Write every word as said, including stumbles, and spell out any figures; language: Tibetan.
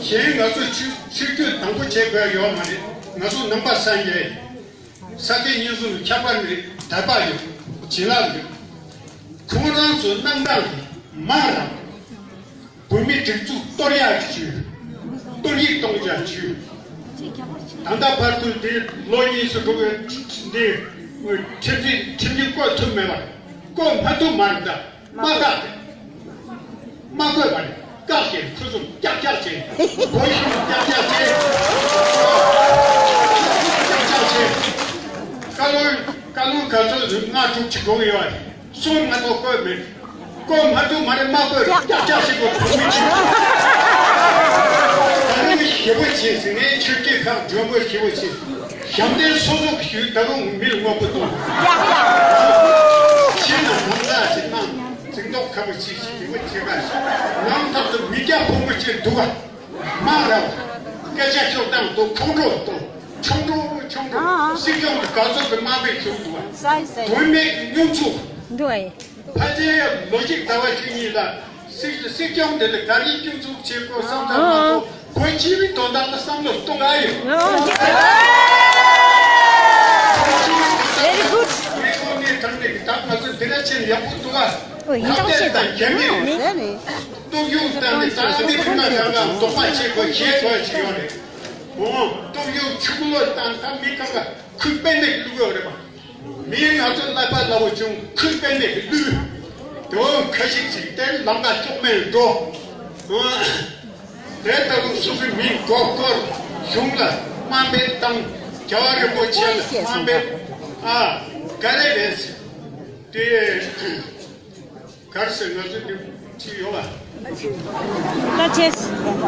གཞན་ང་ཚོ་ཆོས་ཆོས་བརྒྱུད་དང་པོ་བྱེད་དགོས་ཡོད་མ་རེད། ང་ཚོ་ནང་པ་སངས་རྒྱས་ས་སྐྱ་བསྙེན་གསུམ་ཁྱད་པར་མེད། དད་པ་ཡོད། བྱིན་རླབས་ཡོད། ཁོང་རང་ཚོའི་རྣམ་གྲངས་དེ་མང་རབས། བོད་མིའི་སྒྲིག་འཛུགས་གཏོར་ཡག་གི་ཇུས། གཏོར་ཡིག་གཏོང་ཡག་ཇུས། ད་ལྟ་བར་དུ་འདི་ལོ་གཉིས་སུ་འགྲོ་བའི་འདི་ཁྲིམས་འཛིན་ཁྲིམས་འཛིན་བསྐོ་ཐུབ་མེད་པ། བསྐོ་མ་ཐུབ་མ་རེད་ད། མ་བཀག་སྟེ། མ་བསྐོས་པ་རེད། བཀག་སྟེ་ཁོ་ཚོ་ཀྱག་ཀྱག་བྱས། བོད་གཞུང་ཀྱག་ཀྱག་བྱས། ཀྱག་ཀྱག་བྱས། བཀའ་བློན་བཀའ་བློན་ག་ཚོད་ལྔ་དྲུག་ཅིག་དགོས་ཡོད་རེད། གསུམ་མ་གཏོགས་བསྐོས་མེད། བསྐོས་མ་ཐུབ་མ་རེད། མ་བསྐོས་རེད། ཀྱག་ཀྱག་བྱེད་དགོས། བོད་མི་ཅིག་ད་རུང་ཞེ་པོ་བྱས་ཟིན་ནས་ཆོས་བརྒྱུད་ཁག་འཇོན་པོ་ཞེ་པོ་བྱས། ཞབས་འདྲེན་སོ་སོ་ཞུས། ད་རུང་མི་ལ་དངོས་པོ་གཏོང་། ཕྱིར་ན་ལམ་ལ་ཅིག་གནང་། འཛིན་ཐོག་ཁ་པོ་ཅིག་ཞིག་དེ་བ་ཅིག་ག་ནང་ཐག་ཏུ་མི་སྐྱ་ཕོ་མོ་ཅིག་འདུག་བ། མ་ར་བ། སྐད་ཆ་ཤོར་སྟངས་དང་ཁོང་ཁྲོ་དང་ཆུང་འགྲོ་ཆུང་འགྲོ། སྲིད་སྐྱོང་གི་ག་ཚོད་དུ་དམའ་འབེབས་བྱུང་འདུག་བ། བུད་མེད་ཀྱི་སྙོམ་ཚུགས། འདུག་བ། ཕལ་ཆེར་ལོ་གཅིག་ཟླ་བ་གཅིག་གཉིས་ལ་སྲིད་སྲིད་སྐྱོང་དེ་ལ་ག་རེ་སྐྱོན་འཛུགས་བྱེད་དགོས་བསམ་ཚར་མ་གཏོགས། བོད་སྤྱི་པའི་དོན་དག་ལ་བསམ་བློ་གཏོང་ག་ཡོད། ཨོ། Very good. ངས་ཁོང་ནས་དྲངས་ནས་ད་ང་ཚོ་འདི་འདྲ་བྱས་ཡག་པོ་འདུག་ཨ། ཨོ། ཡིན་ཐག་ཆོད་དང་། རྒྱ་མི་སྟོབས་ཤུགས་བཏང་ནས་ད་ཨ་ནི་ཕི་ཁ་གང་གང་དོགས་པ་བྱེད་དགོས། གཞས་དགོས་བྱེད་ཡོད་རེད། ཨོ། སྟོབས་ཤུགས་ཆུང་ལོས་བཏང་། ད་མི་གང་ག་ཁུལ་པད་མེད་བླུག་ཡོད་རེད་པ། མིའི་ང་ཚོ་ཀླད་པ་སླ་བོ་བྱུང་། ཁུལ་པད་མེད་ཀྱི་བླུས། དེ་འོ་ཁ་ཤས་ཅིག་དེ་ལམ་ཁ་ལྕོགས་མེད་འགྲོ། དེ་ལྟ་བུ་སོ་སོའི་མིང་སྒྲོག་སྐོར་གཞུང་ལ་དམའ་འབེབས་བཏང་། རྒྱལ་བ་རིན་པོ་ཆེ་ལ་དམའ་འབེབས། ཨ་ག་རེ་རེད། དེ་ག་རེ་ཟེར། ང་ཚོ་འདི་ཅི་ཡོད་པ། ལྟ་ཆེས།